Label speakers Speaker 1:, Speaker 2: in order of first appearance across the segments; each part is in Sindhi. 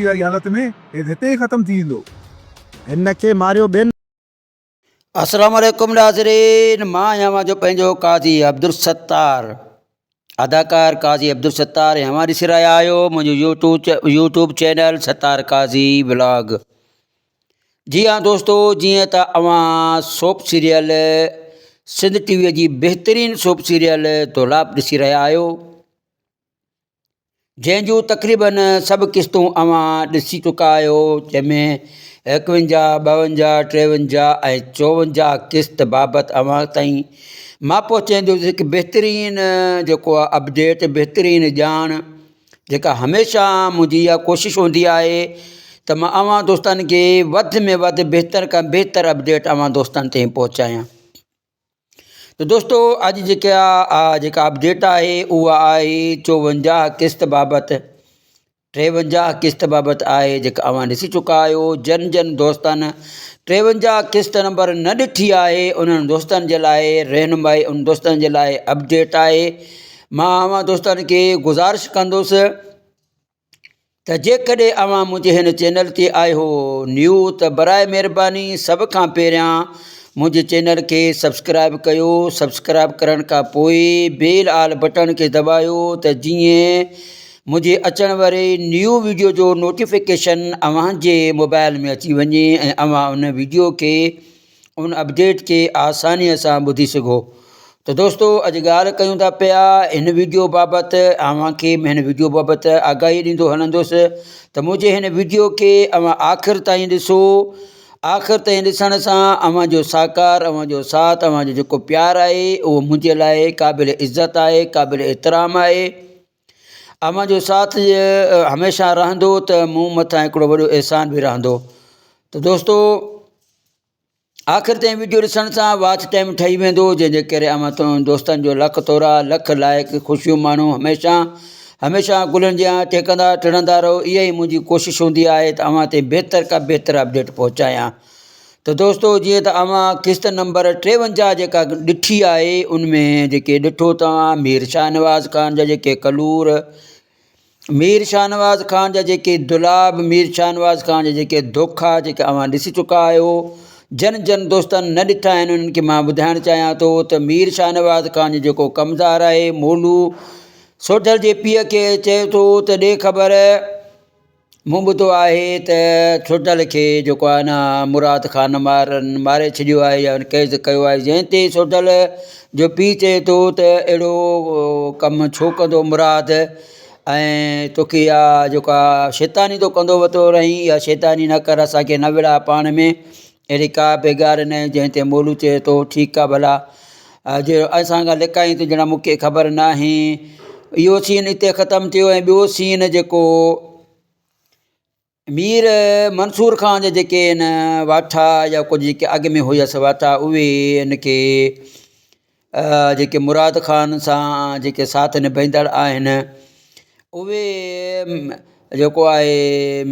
Speaker 1: بيعزتي واري حالت ۾ هي هتي ئي ختم ٿي ويندو.
Speaker 2: هن کي ماريو ٻين.
Speaker 3: السلام عليڪم ناظرين مان آهيان اوهان جو پنهنجو قاضي عبدالستار اداڪار قاضي عبدالستار ۽ اوهان ڏسي رهيا آهيو منهنجو YouTube YouTube channel Sattar Qazi vlog جي ها دوستو جيئن ته اوهان سوپ سيريل سنڌ ٽي وي جي بهترين سوپ سيريل دولاب ڏسي رهيا آهيو جنهن جون تقريبن سڀ قسطون اوهان ڏسي چڪا آهيو جنهن ۾ ايڪونجاهه ٻاونجاهه ٽيونجاهه ۽ چوونجاهه قسط بابت اوهان تائين مان پهچائيندس هڪ بهترين جيڪو آهي اپڊيٽ بهترين ڄاڻ جيڪا هميشه منهنجي اها ڪوشش هوندي آهي ته مان اوهان دوستن کي وڌ ۾ وڌ بهتر کان بهتر اپڊيٽ اوهان دوستن تائين پهچايان ته دوستو اڄ جيڪا جيڪا اپڊيٽ آهي اها آهي چوونجاهه قسط بابت ٽيونجاهه قسط بابت آهي جيڪا اوهان ڏسي چڪا آهيو جن جن دوستن ٽيونجاهه قسط نمبر نه ڏٺي آهي انهن دوستن جي لاء رهنمائي ان دوستن جي لاء اپڊيٽ آهي مان اوهان دوستن کي گذارش ڪندس ته جيڪڏهن اوهان منهنجي هن چينل تي آهيو نيو ته برائي مهرباني سڀ کان پهريان منهنجي چينل کي سبسڪرائب ڪيو سبسڪرائب ڪرڻ کان پوء بيل آل بٽڻ کي دٻايو ته جيئن منهنجي اچڻ واري نيو ويڊيو جو نوٽيفڪيشن اوهان جي موبائل ۾ اچي وڃي ۽ اوهان ان ويڊيو کي ان اپڊيٽ کي آسانيء سان ٻڌي سگهو ته دوستو اڄ ڳالهه ڪيون ٿا پيا هن ويڊيو بابت اوهان کي هن ويڊيو بابت آگاهي ڏيندو هلندس ته منهنجي هن ويڊيو کي اوهان آخر تائين ڏسو آخر تائين ڏسڻ سان اوهان جو ساڪار اوهان جو ساٿ اوهان جو جيڪو پيار آهي اهو منهنجي لاء قابل عزت آهي قابل احترام آهي اوهان جو ساٿ هميشه رهندو ته مون مٿان هڪڙو وڏو احسان به رهندو ته دوستو آخر تائين وڊيو ڏسڻ سان واچ ٽائيم ٺهي ويندو جنهن جي ڪري اوهان تمام دوستن جو لک ٿورا لک لائق خوشيون ماڻو هميشه هميشه گلن جيان ٽهڪندا ٽڙندا رهو اها ئي منهنجي ڪوشش هوندي آهي ته اوهان تائين بهتر کان بهتر اپڊيٽ پهچايان ته دوستو جيئن ته اوهان قسط نمبر ٽيونجاهه جيڪا ڏٺي آهي ان ۾ جيڪي ڏٺو توهان مير شاهنواز خان جا جيڪي ڪلور مير شاهنواز خان جا جيڪي دولاب، مير شاهنواز خان جا جيڪي دوکا جيڪي اوهان ڏسي چڪا آهيو، جن جن دوستن نه ڏٺا آهن انهن کي مان ٻڌائڻ چاهيان ٿو ته مير شاهنواز خان جو جيڪو ڪمزار آهي مولو سوڍل جي پيء کي چئي ٿو ته ڏي خبر مون ٻڌو آهي ته سوڍل کي جيڪو آهي نه مراد خان ماري ڇڏيو آهي يا قيد ڪيو آهي جنهن تي سوڍل جو پيء چئي ٿو ته اهڙو ڪم ڇو ڪندو مراد ۽ توکي اها جيڪا شيطاني تون ڪندو وتو رهين اها شيطاني نه ڪر اسانکي نه وڙهاء پاڻ ۾ اهڙي ڪا به ڳالهه نه جنهن تي مولو چئي ٿو ٺيڪ آهي ڀلا جي اسان کان لڪائين ٿو ڄڻا مونکي خبر ناهي اهو سين اتي ختم ٿيو ۽ ٻيو سين جيڪو مير منصور خان جا جيڪي آهن واٺا يا ڪجهه جيڪي اڳ ۾ هيس واٺا اهي ان کي جيڪي مراد خان سان جيڪي ساٿ نڀائيندڙ آهن اهي جيڪو آهي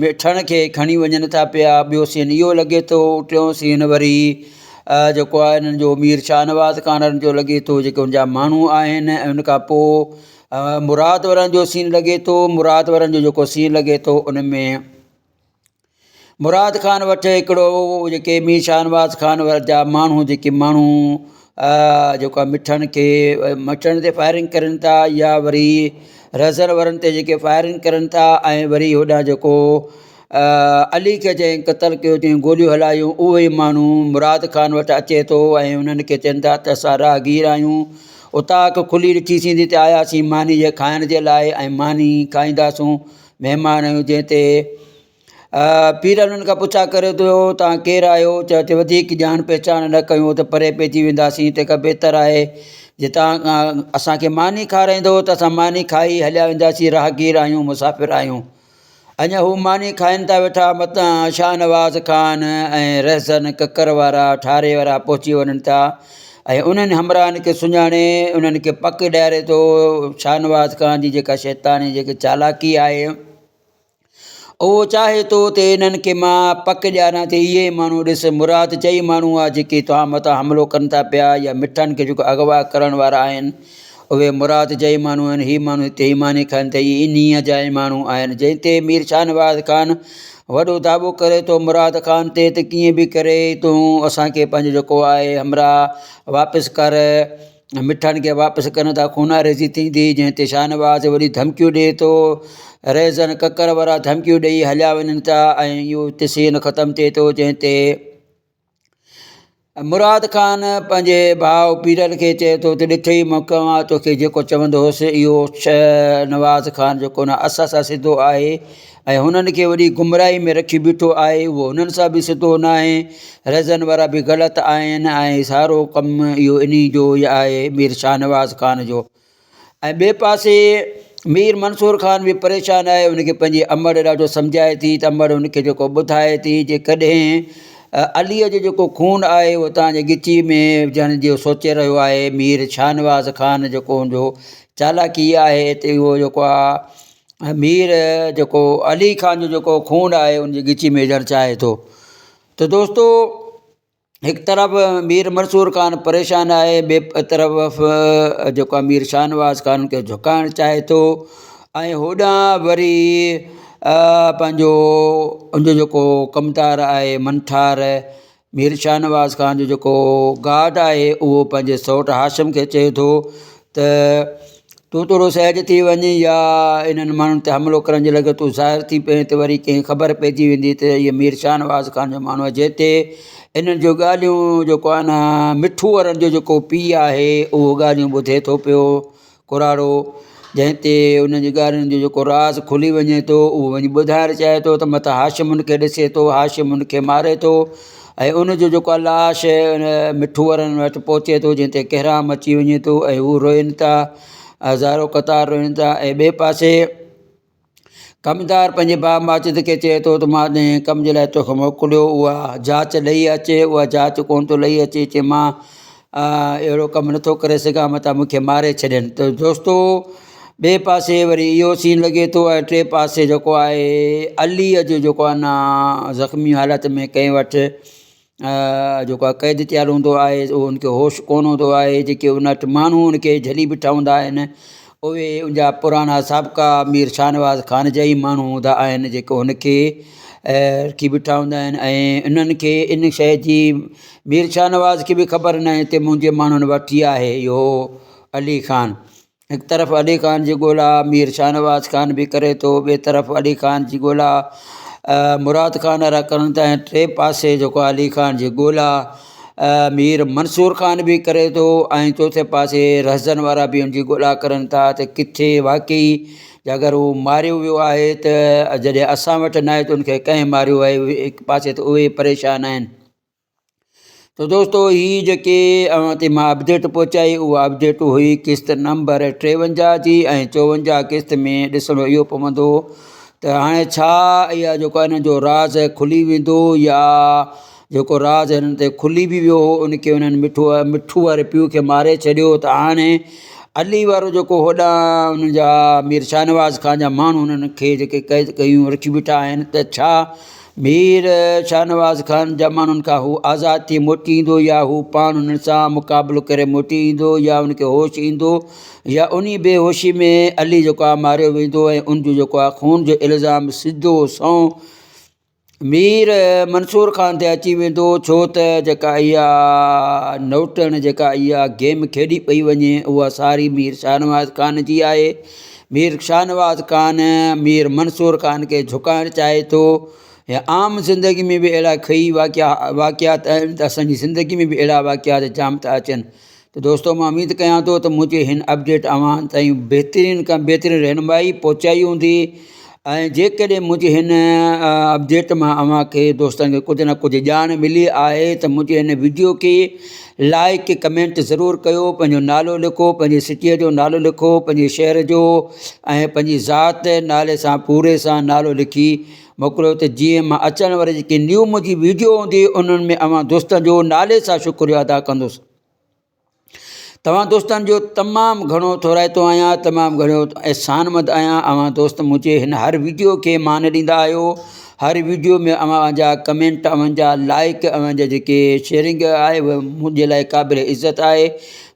Speaker 3: مٺڻ کي کڻي وڃن ٿا پيا ٻيو سين اهو لڳي ٿو ٽيون سين وري جيڪو آهي انهن جو مير شاهنواز خان جو لڳي ٿو جيڪي ان جا ماڻهو آهن ۽ ان کان پوء مراد وارن جو سين لڳي ٿو مراد وارن جو جيڪو سين لڳي ٿو ان ۾ مراد خان وٽ هڪڙو جيڪي مير شاهنواز خان جا ماڻهو جيڪي ماڻهو جيڪو آهي مٺڻ کي مٺڻ تي فائرنگ ڪرن ٿا يا وري رهزن وارن تي جيڪي فائرنگ ڪرن ٿا ۽ وري هوڏانهن جيڪو علي کي جنهن قتل ڪيو جنهن گوليون هلايون اهو ئي ماڻهو مراد خان وٽ اچي ٿو ۽ انهن کي چون ٿا ته اسان راهگير آهيون اوطاق کلي ڏٺي سين تي آياسين ماني جي کائڻ جي لاء ۽ ماني کائينداسون مهمان آهيون جنهن تي پير انهن کان پڇا ڪري ٿو توهان ڪير آهيو چئي ٿو وڌيڪ ڄاڻ پهچان نه ڪيون ته پري پئجي وينداسين تنهن کان بهتر آهي جي توهان اسانکي ماني کارائيندو ته اسان ماني کائي هليا وينداسين راهگير آهيون مسافر آهيون اڃا هو ماني کائين ٿا ويٺا متان شاهنواز خان ۽ رهزن ڪڪر وارا ٺاري وارا پهچي وڃن ٿا ۽ انهن همراهن کي سڃاڻي انهن کي پڪ ڏياري ٿو شاهنواز خان جي جيڪا شيطاني جيڪي چالاڪي آهي اهو چاهي ٿو ته انهن کي مان پڪ ڏياران ته اهي ماڻهو ڏس مراد چئي ماڻهو آهي جيڪي توهان مٿان حملو ڪن ٿا پيا يا مٺن کي جيڪو اغوا ڪرڻ وارا آهن. اهي مراد جا ئي ماڻهو آهن، هي ماڻهو هتي ئي ماني کائن ٿا، اهي انهيء جا ئي ماڻهو آهن. جنهن تي مير شاهنواز خان وڏو دعوو ڪري ٿو مراد خان تي ته ڪيئن به ڪري تون اسان کي پنهنجو جيڪو آهي همراهه واپس ڪر، مٺن کي واپس ڪرڻ ته خونريزي ٿيندي، جنهن تي شاهنواز وڏي ڌمڪيون ڏئي ٿو. رهزن ڪڪر وارا ڌمڪيون ڏئي هليا وڃن ٿا ۽ اهو اتي سين ختم ٿئي ٿو، جنهن تي. مراد خان پنهنجي ڀاء پيرل کي چئي ٿو ته ڏٺئي مون مان توکي جيڪو چوندو هوس اهو شهنواز خان جيڪو نه اسان سان سڌو آهي ۽ هنن کي وڏي گمراهي ۾ رکي بيٺو آهي اهو هنن سان به سڌو ناهي رهزن وارا به غلط آهن ۽ سارو ڪم اهو انهي جو ئي آهي مير شاهنواز خان جو. ۽ ٻئي پاسي مير منصور خان به پريشان آهي ان کي پنهنجي امڙ ڏاڍو سمجهائي ٿي ته امڙ ان کي جيڪو ٻڌائي ٿي جيڪڏهن عليء جو جيڪو خون آهي اهو توهان جي ڳچي ۾ وجهڻ جو سوچي رهيو آهي مير شاهنواز خان جيڪو ان جو چالاڪي آهي ته اهو جيڪو آهي مير جيڪو علي خان جو جيڪو خون آهي ان جي ڳچي ۾ وجهڻ چاهي ٿو ته دوستو هڪ طرف مير منصور خان پريشان آهي ٻئي طرف جيڪو آهي مير شاهنواز خان کي جهڪائڻ چاهي ٿو ۽ هوڏانهن وري پنهنجو ان جو جيڪو ڪمدار آهي منٺار مير شاهنواز خان جو جيڪو گارڊ آهي اهو پنهنجي سئوٽ هاشم کي چئي ٿو ته تون ٿورو سهج ٿي وڃ يا انهن ماڻهن تي حملو ڪرڻ جي لڳي تون ظاهر ٿي پئين ته وري ڪنهن خبر پئجي ويندي ته هيء مير شاهنواز خان جو ماڻهو آهي جنهن تي انهن جون ڳالهيون جيڪو آهي نه مٺو وارن جو جيڪو پيء آهي اهو ڳالهيون ٻڌي ٿو پيو ڪراڙو جنهن تي انهن جي ڳالهين جو جيڪو راز کلي وڃي ٿو اهو وڃي ٻڌائڻ چاهي ٿو ته متان هاشم ان کي ڏسي ٿو هاشم ان کي ماري ٿو ۽ ان جو جيڪو آهي لاش ان مٺو وارن وٽ پهچي ٿو جنهن تي ڪهرام اچي وڃي ٿو ۽ هو روئن ٿا هزارو قطار روئن ٿا ۽ ٻئي پاسي ڪمدار پنهنجي ڀاء ماجد کي چئي ٿو ته مان جنهن ڪم جي لاء توکي موڪليو اها جاچ لهي اچي اها جاچ ڪونه ٿو لهي اچي چي مان اهڙو ڪم نٿو ڪري سگهان متان مون کي ماري ڇڏين ته دوستو ٻئي پاسي وري اهو سين لڳي ٿو ۽ ٽئين پاسي جيڪو آهي عليء جو جيڪو آهي نه زخمي حالت ۾ ڪنهن وٽ جيڪو آهي قيد ٿيل هوندو آهي اهو ان کي هوش ڪونه هوندو آهي جيڪي ان وٽ ماڻهو ان کي جهلي بيٺا هوندا آهن اهي ان جا پراڻا سابقا مير شاهنواز خان جا ئي ماڻهو هوندا آهن جيڪو هن کي رکي بيٺا هوندا آهن ۽ انهن کي ان شيء جي مير شاهنواز کي به خبر ناهي ته منهنجي ماڻهن وٽ ئي آهي اهو علي خان. هڪ طرف علي خان جي ڳولا مير شاهنواز خان به ڪري ٿو ٻئي طرف علي خان جي ڳولا مراد خان وارا ڪرن ٿا ۽ ٽئين پاسي جيڪو علي خان جي ڳولا مير منصور خان به ڪري ٿو ۽ چوٿين پاسي رهزن وارا به ان جي ڳولا ڪرن ٿا ته ڪٿي واقعي اگر هو ماريو ويو آهي ته جڏهن اسان وٽ ناهي ته ان کي ڪنهن ماريو آهي هڪ پاسي ته اهي پريشان آهن. ته دوستو هي جيڪي اوهان تي مان اپڊيٽ پهچائي اها اپڊيٽ هئي قسط نمبر 53 جي ۽ 54 قسط ۾ ڏسڻو اهو پوندو ته هاڻي ڇا اها جيڪو انهن جو راز کلي ويندو يا جيڪو راز هنن تي کلي به ويو هو ان کي انهن مٺو مٺو واري پيء کي ماري ڇڏيو ته هاڻي علي وارو جيڪو هوڏانهن انهن جا مير شاهنواز خان جا ماڻهو انهن کي جيڪي قيد ڪيون رکي بيٺا آهن ته ڇا مير شاهنواز خان جا ماڻهن کان هو آزاد ٿي موٽي ايندو يا هو پاڻ انهن سان مقابلو ڪري موٽي ايندو يا ان کي هوش ايندو يا انهي بي هوشي ۾ علي جيڪو آهي ماريو ويندو ۽ ان جو جيڪو آهي خون جو الزام سڌو سنئون مير منصور خان تي اچي ويندو ڇو ته جيڪا اها نوٽڻ جيڪا اها گيم کيڏي پئي وڃي اها ساري مير شاهنواز خان جي آهي مير شاهنواز خان مير منصور خان کي جهڪائڻ چاهي ٿو يا عام زندگي ۾ به اهڙا ڪئي واقعا واقعات آهن ته اسانجي زندگي ۾ به اهڙا واقعات جام ٿا اچن ته دوستو مان اميد ڪيان ٿو ته منهنجي هن اپڊيٽ اوهان تائين بهترين کان بهترين رهنمائي پهچائي هوندي ۽ جيڪڏهن منهنجي هن اپڊيٽ مان اوهان کي دوستن کي ڪجهه نه ڪجهه ڄاڻ ملي آهي ته منهنجي هن وڊيو کي لائڪ ڪمينٽ ضرور ڪيو پنهنجو نالو لکو پنهنجي سٽيء جو نالو لکو پنهنجي شهر جو ۽ پنهنجي ذات نالي سان پوري سان نالو لکي موڪليو ته جيئن مان اچڻ واري جيڪي نيو منهنجي وڊيو هوندي انهن ۾ اوهان دوستن جو نالي سان شڪريو ادا ڪندس. توهان دوستن جو تمام گهڻو ٿورائتو آهيان تمام گهڻو احسانمند آهيان اوهان دوست منهنجي هن هر ويڊيو کي مان ڏيندا آهيو هر ويڊيو ۾ اوهان جا ڪمينٽ اوهان جا لائڪ اوهان جا جيڪي شيئرنگ آهي اها منهنجي لاء قابل عزت آهي.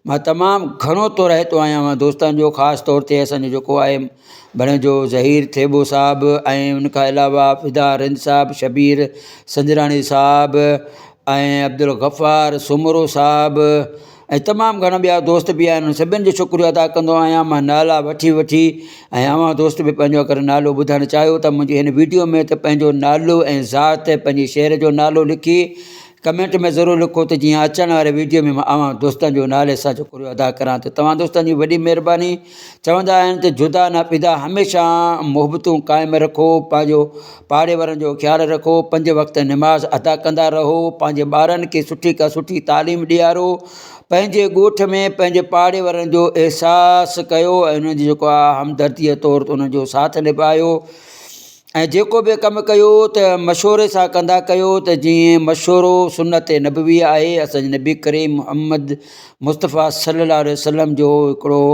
Speaker 3: مان تمام گهڻو ٿورائتو آهيان اوهان دوستن جو خاص طور تي اسان جو جيڪو آهي ڀڻيجو ظهير ٿيٻو صاحب ۽ ان کان علاوه فدا رند صاحب شبير سنجراڻي صاحب ۽ عبدالغفار سومرو صاحب ۽ تمام گهڻا ٻيا دوست به آهن سڀني جو شڪريو ادا ڪندو آهيان مان نالا وٺي وٺي ۽ اوهان دوست به پنهنجو اگر نالو ٻڌائڻ چاهيو ته منهنجي هن ويڊيو ۾ ته پنهنجو نالو ۽ ذات پنهنجي شهر جو نالو لکي ڪمينٽ ۾ ضرور لکو ته جيئن اچڻ واري ويڊيو ۾ مان اوهان دوستن جو نالي سان شڪريو ادا ڪران ته توهان دوستن جي وڏي مهرباني چوندا آهن ته جدا نه پدا هميشه محبتون قائم رکو پنهنجو پاڙي وارن جو خيال رکو پنج وقت نماز ادا ڪندا رهو پنهنجي ٻارن کي سٺي کان سٺي تعليم ڏيارو پنهنجي ڳوٺ ۾ پنهنجي پاڙي وارن جو احساس ڪيو ۽ انهن جي جيڪو آهي همدرديء طور انهن جو ساٿ نڀايو ۽ جيڪو به ڪم ڪيو ته مشوري سان ڪندا ڪيو ته جيئن مشورو سنت نبوي آهي اسان جي نبي ڪريم محمد مصطفيٰ صلي الله عليه وسلم جو هڪڙو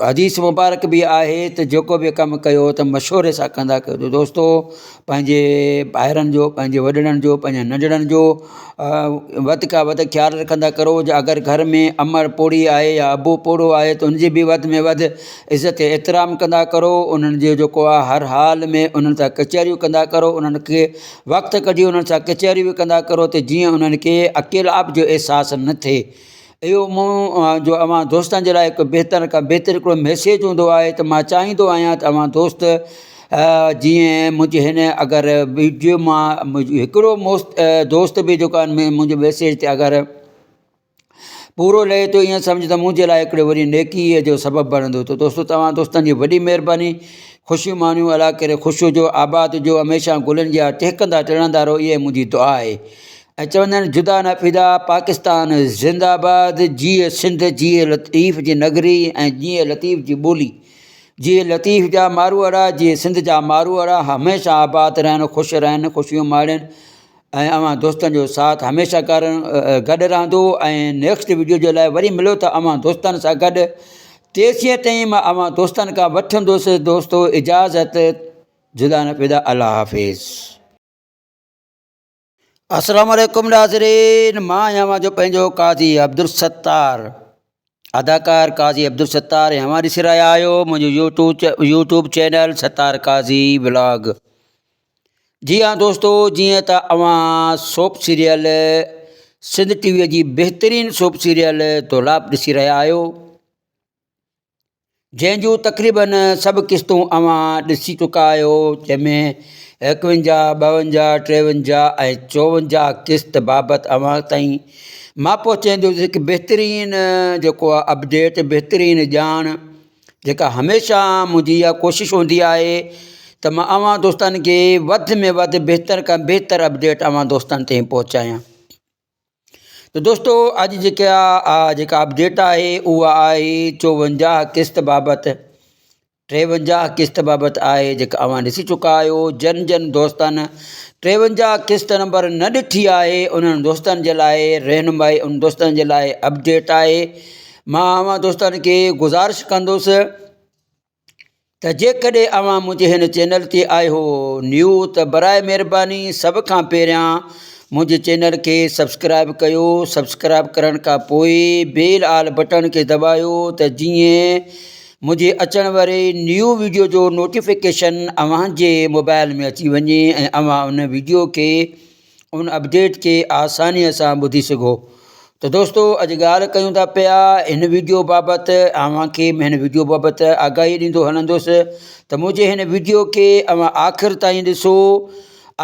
Speaker 3: حديث مبارڪ به آهي ته جيڪو به ڪم ڪيو ته مشوري سان ڪندا ڪيو ته دوستو پنهنجي ڀائرن جو پنهنجي وڏڙن جو پنهنجي ننڍڙن جو وڌ کان وڌ خيال رکندا ڪرو اگر گهر ۾ امڙ پوڙهي آهي يا ابو پوڙهو آهي ته ان جي به وڌ ۾ وڌ عزت احترام ڪندا ڪرو انهن جي جيڪو آهي هر حال ۾ انهن سان ڪچهريون ڪندا ڪرو انهن کي وقت ڪڍي انهن سان ڪچهريون به ڪندا ڪرو ته جيئن انهن کي اڪيلائپ جو احساس نه ٿئي اهو مون جو اوهان دوستن جي لاء هڪ بهتر کان بهتر هڪڙو ميسيج هوندو آهي ته مان چاهيندو آهيان ته اوهان دوست جيئن منهنجي هن اگر ويڊيو مان هڪڙو موست دوست به جيڪو آهي منهنجي ميسيج تي اگر پورو لهي ٿو ائين سمجهه ته منهنجي لاء هڪڙي وڏي نيڪيء جو سبب بڻندو ته دوستو توهان دوستن جي وڏي مهرباني خوشيون ماڻيو الله ڪري خوش هجو آباد هجو هميشه گلن جيان ٽهڪندا ٽڙندا رهو اها منهنجي دعا آهي ۽ چوندا آهن جدا نه فدا پاڪستان زنده آباد جيئي سنڌ جيئي لطيف جي نگري ۽ جيئي لطيف جي ٻولي جيئي لطيف جا ماروئڙا جيئي سنڌ جا ماروئڙا هميشه آباد رهن خوش رهن خوشيون ماڻين ۽ اوهان دوستن جو ساٿ هميشه ڪارڻ گڏ رهندو ۽ نيڪسٽ وڊيو جي لاء وري ملو ته اوهان دوستن سان گڏ تيسين تائين مان اوهان دوستن کان وٺندس دوستو اجازت جدا نه پيدا الله حافظ. السلام عليڪم ناظرين مان آهيان اوهان جو پنهنجو قاضي عبدالستار اداڪار قاضي عبدالستار ۽ اوهان ڏسي رهيا آهيو منهنجو YouTube channel Sattar Qazi vlog. جي ها دوستو جيئن ته اوهان سوپ سيريل سنڌ ٽي وي جي بهترين سوپ سيريل دولاب ڏسي رهيا آهيو جنهن جون تقريبن سڀ قسطون اوهان ڏسي چڪا آهيو جنهن ۾ ايڪونجاهه ٻاونجاهه ٽيونجاهه ۽ چوونجاهه قسط بابت اوهان تائين مان پهچائيندس هڪ بهترين جيڪو آهي اپڊيٽ بهترين ڄاڻ جيڪا هميشه منهنجي اها ڪوشش هوندي آهي ته مان اوهان دوستن کي وڌ ۾ وڌ بهتر کان بهتر اپڊيٽ اوهان دوستن تائين پهچايان ته دوستو اڄ جيڪا جيڪا اپڊيٽ آهي اها آهي چوونجاهه قسط بابت ٽيونجاهه قسط بابت آهي جيڪا اوهان ڏسي چڪا آهيو جن جن دوستن ٽيونجاهه قسط نمبر نه ڏٺي آهي انهن دوستن جي لاء رهنمائي ان دوستن جي لاء اپڊيٽ آهي مان اوهان دوستن کي گذارش ڪندس ته جيڪڏهن اوهان منهنجي هن چينل تي آهيو نيو ته برائي مهرباني سڀ کان پهريان منهنجي چينل کي سبسڪرائب ڪيو سبسڪرائب ڪرڻ کان پوء بيل آل بٽڻ کي دٻايو ته جيئن منهنجي اچڻ واري نيو ويڊيو جو نوٽيفڪيشن اوهان جي موبائل ۾ اچي وڃي ۽ اوهان ان ويڊيو کي ان اپڊيٽ کي آسانيء سان ٻڌي سگهو ته دوستو اڄ ڳالهه ڪيون ٿا پيا هن ويڊيو بابت اوهان کي هن ويڊيو بابت آگاهي ڏيندو هلندس ته منهنجي هن ويڊيو کي اوهان آخر تائين ڏسو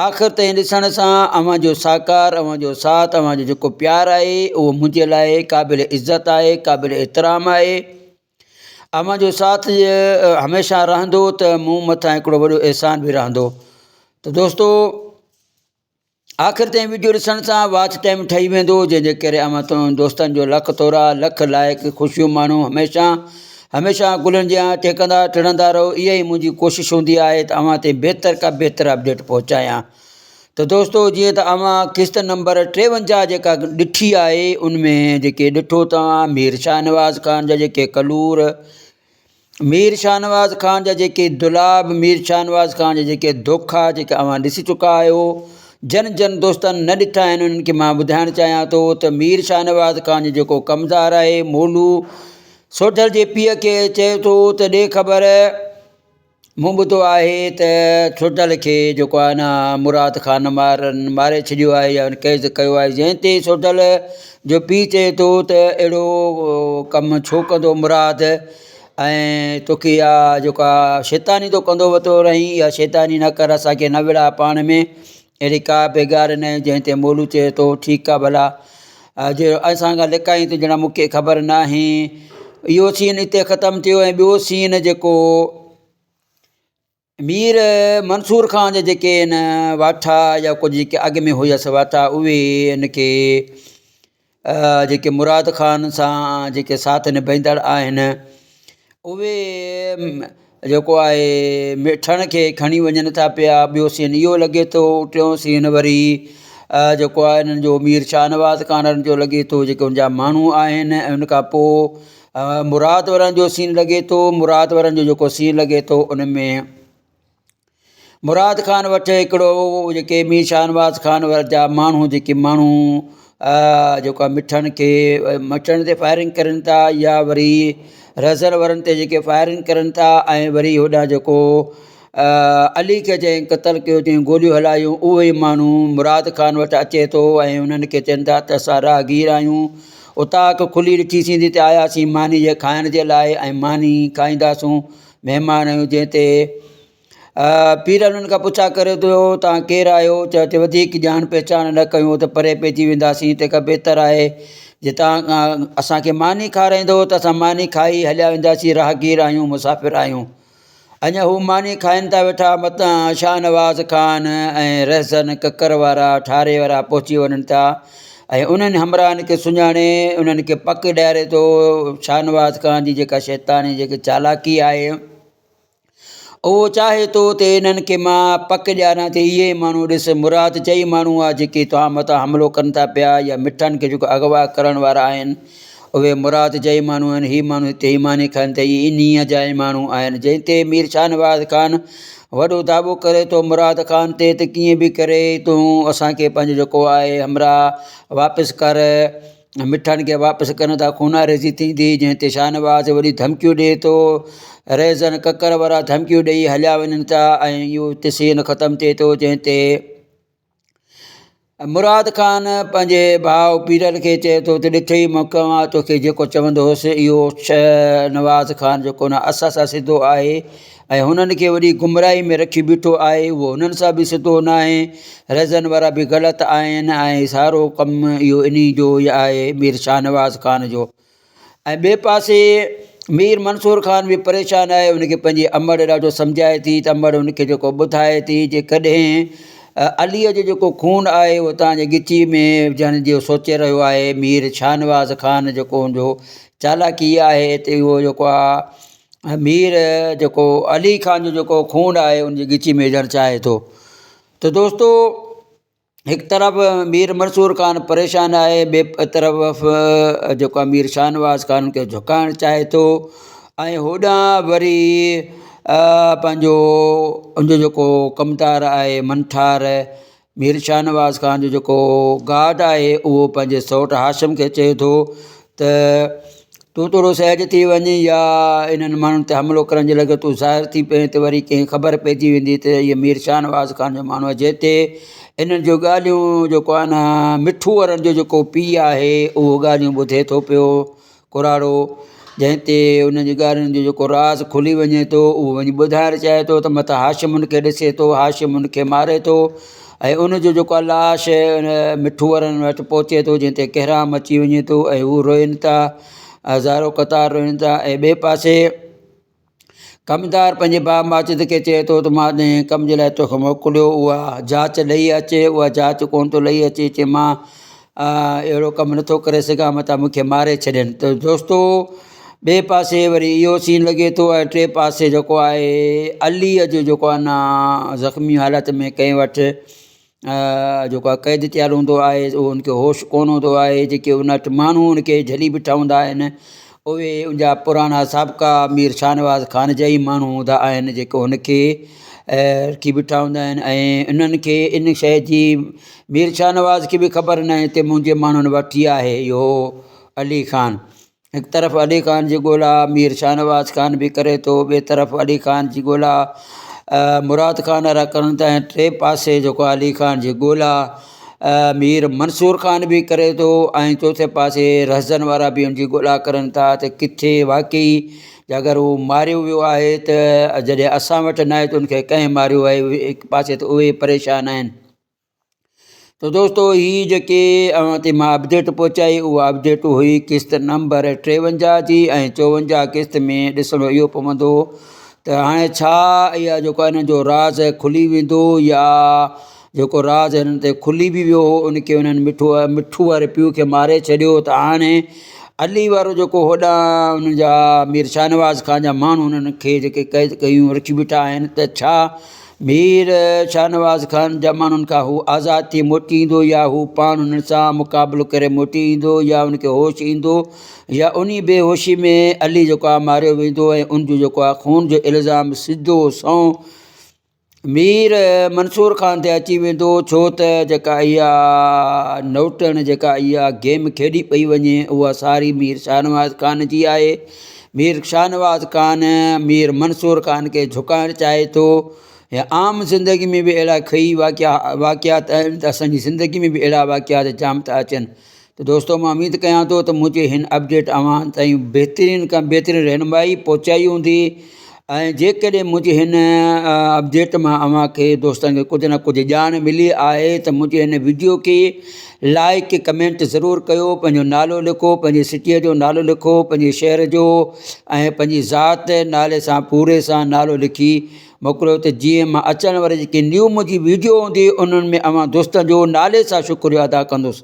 Speaker 3: آخر تائين ڏسڻ سان اوهان جو ساڪار اوهان جو ساٿ اوهان جو جيڪو پيار آهي اهو منهنجي لاء قابل عزت آهي قابل احترام آهي اوهان جو ساٿ هميشه رهندو ته مون مٿان هڪڙو وڏو احسان به رهندو ته دوستو آخر تائين ويڊيو ڏسڻ سان واچ ٽائيم ٺهي ويندو جنهن جي ڪري اوهان تمام دوستن جو لک ٿورا لک لائق خوشيون ماڻو هميشه هميشه گلن جيان ٽهڪندا ٽڙندا رهو اها ئي منهنجي ڪوشش هوندي آهي ته اوهان تائين بهتر کان بهتر اپڊيٽ پهچايان ته دوستو جيئن ته اوهان قسط نمبر 53 جيڪا ڏٺي آهي ان ۾ جيڪي ڏٺو توهان مير شاهنواز خان جا جيڪي ڪلور مير شاهنواز خان جا جيڪي دولاب، مير شاهنواز خان جا جيڪي دوکا جيڪي اوهان ڏسي چڪا آهيو، جن جن دوستن نه ڏٺا آهن انهن کي مان ٻڌائڻ چاهيان ٿو ته مير شاهنواز خان جو جيڪو ڪمدار آهي مولو سوڍل جي پيء کي چئي ٿو ته ڏي خبر مون ٻڌو آهي ته سوڍل کي جيڪو آهي نه مراد خان مارن ماري ڇڏيو آهي يا قيد ڪيو آهي جنهن تي سوڍل جو پيء چئي ٿو ته اهڙو ڪم ڇو ڪندو مراد ۽ توکي اها جيڪا شيطاني تون ڪندو وتو رهين اها شيطاني نه ڪر اسانکي نه وڙهاء پاڻ ۾ اهڙي ڪا به ڳالهه نه جنهن تي مولو چئي ٿو ٺيڪ آهي ڀلا جي اسان کان لڪائين ٿو ڄڻا مونکي خبر ناهي اهو سين اتي ختم ٿيو ۽ ٻيو سين جيڪو مير منصور خان جا جيڪي آهن واٺا يا ڪجهه جيڪي اڳ ۾ هيس واٺا اهي ان کي جيڪي مراد خان سان جيڪي ساٿ نڀائيندڙ آهن اهي جيڪو آهي مٺڻ کي کڻي وڃن ٿا پيا ٻيو سين اهو لڳي ٿو ٽيون سين وري جيڪو آهي انهن جو مير شاهنواز خان جو لڳي ٿو جيڪي ان جا ماڻهو آهن ۽ ان کان پوء مراد وارن جو سين لڳي ٿو مراد وارن جو جيڪو سين لڳي ٿو ان ۾ مراد خان وٽ هڪڙو جيڪي مير شاهنواز خان جا ماڻهو جيڪي ماڻهو جيڪو آهي مٺڻ کي مٺڻ تي فائرنگ ڪرن ٿا يا وري رهزن وارن تي جيڪي فائرنگ ڪرن ٿا ۽ وري هوڏانهن جيڪو علي کي جنهن قتل ڪيو جنهن گوليون هلايون اهو ئي ماڻهو مراد خان وٽ اچي ٿو ۽ انهن کي چون ٿا ته اسان راهگير آهيون اوطاق کلي ڏٺي سين ته آياسين ماني جي کائڻ جي لاء ۽ ماني کائينداسون مهمان آهيون جنهن تي پير انهن کان پڇا ڪري ٿو توهان ڪير آهيو چئي ٿو وڌيڪ ڄاڻ پهچان نه ڪيون ته پري پئجي وينداسين تنهن کان بهتر آهي جي توهان اسان کي ماني کارائيندو ته اسان ماني کائي هليا وينداسين راهگير آهيون مسافر آهيون اڃا هو ماني کائن ٿا ويٺا متان شاهنواز خان ۽ رهزن ڪڪر وارا ٺاري وارا پهچي وڃن ٿا ۽ انهن همراهن کي سڃاڻي انهن کي پڪ ڏياري ٿو شاهنواز خان جي جيڪا شيطاني جيڪي چالاڪي آهي اهو چاهي ٿو ته انهن کي مان پڪ ڏياران ته اهي ماڻهو ڏس مراد چئي ماڻهو آهي جيڪي توهان مٿان حملو ڪن ٿا پيا يا مٺن کي جيڪو اغوا ڪرڻ وارا آهن اهي مراد جا ئي ماڻهو آهن، هي ماڻهو هتي ئي ماني کائن ٿا، اهي انهيء جا ئي ماڻهو آهن. جنهن تي مير شاهنواز خان وڏو دعوو ڪري ٿو مراد خان تي ته ڪيئن به ڪري تون اسان کي پنهنجو جيڪو آهي همراهه واپس ڪر، مٺن کي واپس ڪر نه ته خونريزي ٿيندي، جنهن تي شاهنواز وڏي ڌمڪيون ڏئي ٿو، رهزن ڪڪر وارا ڌمڪيون ڏئي هليا وڃن ٿا ۽ اهو اتي سين ختم ٿئي ٿو، جنهن تي. مراد خان پنهنجي ڀاء پيرل کي چئي ٿو ته ڏٺئي موقعو آ توکي جيڪو چوندو هوس اهو شهنواز خان جيڪو نه اسان سان سڌو آهي ۽ هنن کي وڏي گمراهي ۾ رکي بيٺو آهي اهو هنن سان به سڌو ناهي رهزن وارا به غلط آهن ۽ سارو ڪم اهو انهي جو ئي آهي مير شاهنواز خان جو. ۽ ٻئي پاسي مير منصور خان به پريشان آهي ان کي پنهنجي امڙ ڏاڍو سمجهائي ٿي ته امڙ ان کي جيڪو ٻڌائي ٿي جي ڪڏهن عليء جو جيڪو خون آهي اهو توهان جي ڳچي ۾ وجهڻ جو سوچي رهيو آهي مير شاهنواز خان جيڪو ان جو چالاڪي آهي ته اهو جيڪو آهي مير جيڪو علي خان جو جيڪو خون آهي ان جي ڳچي ۾ وجهڻ چاهي ٿو ته دوستو هڪ طرف مير منصور خان پريشان آهي ٻئي طرف جيڪو آهي مير شاهنواز خان کي جهڪائڻ چاهي ٿو ۽ هوڏانهن وري پنهنجو ان جو جيڪو ڪمدار آهي منٺار مير شاهنواز خان جو جيڪو گارڊ آهي اهو پنهنجي سئوٽ هاشم کي چئي ٿو ته تون ٿورو سهج ٿي وڃ يا انهن ماڻهن تي حملو ڪرڻ جي لڳي تون ظاهر ٿي پئين ته وري ڪنهن خبر پئجي ويندي ته هيء مير شاهنواز خان جو ماڻهو آهي جنهن تي انهن جون ڳالهيون جيڪو آهي نه مٺو وارن جو جيڪو پيء آهي اهو ڳالهيون ٻڌي ٿو پيو ڪراڙو جنهن تي انهن جي ڳالهين جو جيڪو راز کلي وڃي ٿو اهو وڃي ٻڌائڻ چاهي ٿو ته متان هاشم ان کي ڏسي ٿو هاشم ان کي ماري ٿو ۽ ان جو جيڪو آهي لاش ان مٺو وارن وٽ پهچي ٿو جنهن تي ڪهرام اچي وڃي ٿو ۽ هو روئن ٿا هزارو قطار روئن ٿا ۽ ٻئي پاسي ڪمدار پنهنجي ڀاء ماجد کي چئي ٿو ته مان جنهن ڪم جي لاء توکي موڪليو اها جاچ لهي اچ اها جاچ ڪونه ٿو لهي اچي چي مان اهڙو ڪم نٿو ڪري سگهان متان مون کي ماري ڇڏين ته دوستو ٻئي پاسي وري اهو سين لڳي ٿو ۽ ٽئين پاسي جيڪو آهي عليء جو جيڪو آهي نه زخمي حالت ۾ ڪنهن وٽ جيڪو آهي قيد ٿيل هوندو آهي اهو ان کي هوش ڪونه هوندو آهي جيڪي ان وٽ ماڻهو ان کي جهلي بيٺا هوندا آهن اهي ان جا پراڻا سابقا مير شاهنواز خان جا ئي ماڻهو هوندا آهن جيڪو هن کي رکي بيٺا هوندا آهن ۽ انهن کي ان شيء جي مير شاهنواز کي به خبر ناهي ته منهنجي ماڻهن وٺي آهي اهو علي خان هڪ طرف علي خان جي ڳولا مير شاهنواز خان به ڪري ٿو ٻئي طرف علي خان جي ڳولا مراد خان وارا ڪرن ٿا ۽ ٽئين پاسي جيڪو علي خان جي ڳولا مير منصور خان به ڪري ٿو ۽ چوٿين پاسي رهزن وارا به ان جي ڳولا ڪرن ٿا ته ڪٿي واقعي اگر هو ماريو ويو آهي ته جڏهن اسان وٽ ناهي ته ان کي ڪنهن ماريو آهي هڪ پاسي ته اهي پريشان آهن ته دوستو هي جيڪي اوهان تي مان اپڊيٽ پهچائي اها اپڊيٽ هئي قسط نمبر 53 جي ۽ 54 قسط ۾ ڏسڻو اهو پوندو ته هاڻي ڇا اها جيڪو انهن جو راز کلي ويندو يا جيڪو راز هنن تي کلي به ويو هو ان کي انهن مٺو مٺو واري پيء کي ماري ڇڏيو ته هاڻي علي وارو جيڪو هوڏانهن انهن جا مير شاهنواز خان جا ماڻهو انهن کي جيڪي قيد ڪيون رکي بيٺا آهن ته ڇا مير شاهنواز خان جا ماڻهن کان هو آزاد ٿي موٽي ايندو يا هو پاڻ انهن سان مقابلو ڪري موٽي ايندو يا ان کي هوش ايندو يا انهي بي هوشي ۾ علي جيڪو آهي ماريو ويندو ۽ ان جو جيڪو آهي خون جو الزام سڌو سنئون مير منصور خان تي اچي ويندو ڇو ته جيڪا اها نوٽڻ جيڪا اها گيم کيڏي پئي وڃي اها ساري مير شاهنواز خان جي آهي مير شاهنواز خان مير منصور خان کي جهڪائڻ چاهي ٿو يا عام زندگي ۾ به اهڙا ڪئي واقعا واقعات آهن ته اسانجي زندگي ۾ به اهڙا واقعات جام ٿا اچن ته دوستو مان اميد ڪيان ٿو ته منهنجي هن اپڊيٽ اوهان تائين بهترين کان بهترين رهنمائي پهچائي هوندي ۽ جيڪڏهن منهنجي هن اپڊيٽ مان اوهان کي دوستن کي ڪجهه نه ڪجهه ڄاڻ ملي آهي ته منهنجي هن وڊيو کي لائڪ ڪمينٽ ضرور ڪيو پنهنجو نالو لکو پنهنجي سٽيء جو نالو لکو پنهنجي شهر جو ۽ پنهنجي ذات نالي سان پوري سان نالو لکي موڪليو ته جيئن مان اچڻ واري جيڪي نيو منهنجي وڊيو هوندي انهن ۾ اوهان دوستن جو نالي سان شڪريو ادا ڪندس.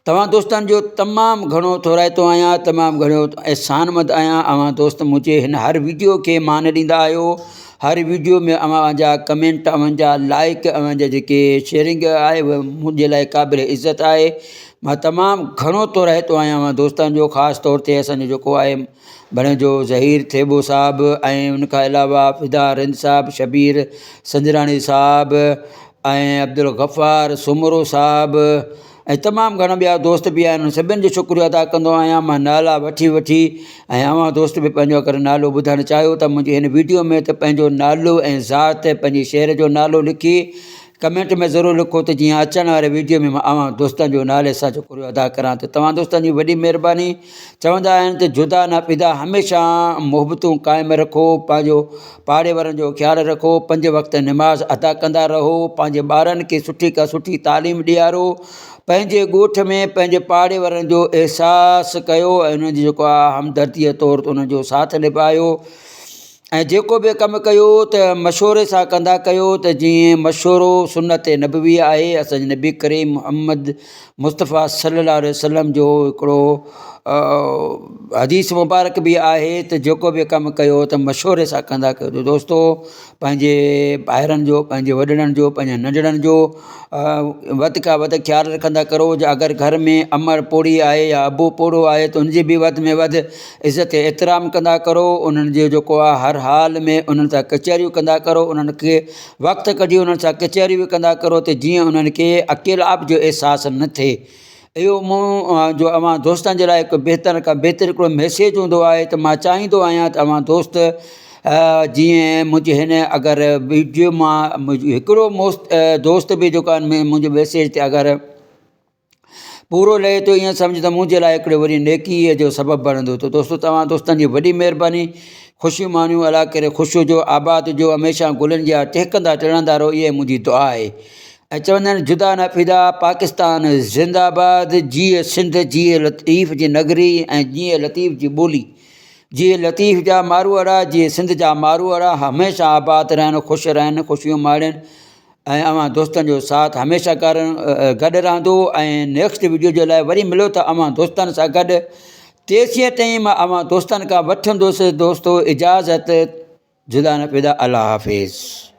Speaker 3: توهان دوستن جو تمام گهڻو ٿورائتو آهيان تمام گهڻو احسانمند آهيان اوهان دوست منهنجي هن هر ويڊيو کي مان ڏيندا آهيو هر ويڊيو ۾ اوهان جا ڪمينٽ اوهان جا لائڪ اوهان جا جيڪي شيئرنگ آهي اها منهنجي لاء قابل عزت آهي مان تمام گهڻو ٿورائتو آهيان اوهان دوستن جو خاص طور تي اسانجو جيڪو آهي ڀڻيجو ظهير ٿيٻو صاحب ۽ ان کان علاوه فدا رند صاحب شبير سنجراڻي صاحب ۽ عبدالغفار سومرو صاحب ۽ تمام گهڻا ٻيا دوست به آهن سڀني جو شڪريو ادا ڪندو آهيان مان نالا وٺي وٺي ۽ اوهان دوست به پنهنجو اگر نالو ٻڌائڻ چاهيو ته منهنجي هن ويڊيو ۾ ته پنهنجو نالو ۽ ذات پنهنجي شهر جو نالو لکي ڪمينٽ ۾ ضرور لکو ته جيئن اچڻ واري ويڊيو ۾ مان اوهان دوستن جو نالي سان شڪريو ادا ڪران ته توهان دوستن جي وڏي مهرباني چوندا آهن ته جدا نه پدا هميشه محبتون قائم رکو پنهنجو پاڙي وارن جو خيال رکو پنج وقت نماز ادا ڪندا رهو پنهنجي ٻارن کي سٺي کان سٺي تعليم ڏيارو پنهنجي ڳوٺ ۾ پنهنجي پاڙي وارن جو احساس ڪيو ۽ انهن جي جيڪو آهي همدرديء طور انهن جو ساٿ نڀايو ۽ جيڪو به ڪم ڪيو ته مشوري سان ڪندا ڪيو ته جيئن مشورو سنت نبوي آهي اسان جي نبي ڪريم محمد مصطفيٰ صلي الله عليه وسلم جو هڪڙو حديث مبارڪ به آهي ته جيڪو به ڪم ڪيو ته مشوري سان ڪندا ڪيو دوستو پنهنجي ڀائرن جو پنهنجي وڏڙن جو پنهنجي ننڍڙن جو وڌ کان وڌ خيال رکندا ڪرو جي اگر گهر ۾ امڙ پوڙهي آهي يا ابو پوڙهو آهي ته ان جي به وڌ ۾ وڌ عزت احترام ڪندا ڪرو انهن جو جيڪو آهي هر حال ۾ انهن سان ڪچهريون ڪندا ڪرو انهن کي وقت ڪڍي انهن سان ڪچهريون به ڪندا ڪرو ته جيئن انهن کي اڪيلائپ جو احساس نه ٿئي اهو مون جو اوهان دوستن جي لاء هڪ بهتر کان بهتر هڪڙو ميسيج هوندو آهي ته مان چاهيندو آهيان ته اوهان دوست جيئن منهنجي هن اگر ويڊيو مان هڪڙو موست دوست به جيڪو آهي منهنجي ميسيج تي اگر پورو لهي ٿو ائين سمجهه ته منهنجي لاء هڪڙي وڏي نيڪيء جو سبب بڻندو ته دوستو توهان دوستن جي وڏي مهرباني خوشيون ماڻيو الله ڪري خوش هجو آباد هجو هميشه گلن جيان ٽهڪندا ٽڙندا رهو اها منهنجي دعا آهي ۽ چوندا آهن جدا نه فدا پاڪستان زنده آباد جيئي سنڌ جيئي لطيف جي نگري ۽ جيئي لطيف جي ٻولي جيئي لطيف جا ماروئڙا جيئي سنڌ جا ماروئڙا هميشه آباد رهن خوش رهن خوشيون ماڻين ۽ اوهان دوستن جو ساٿ هميشه گڏ رهندو ۽ نيڪسٽ وڊيو جي لاء وري ملو ته اوهان دوستن سان گڏ تيسين تائين مان اوهان دوستن کان وٺندس دوستو اجازت جدا نه پيدا الله حافظ.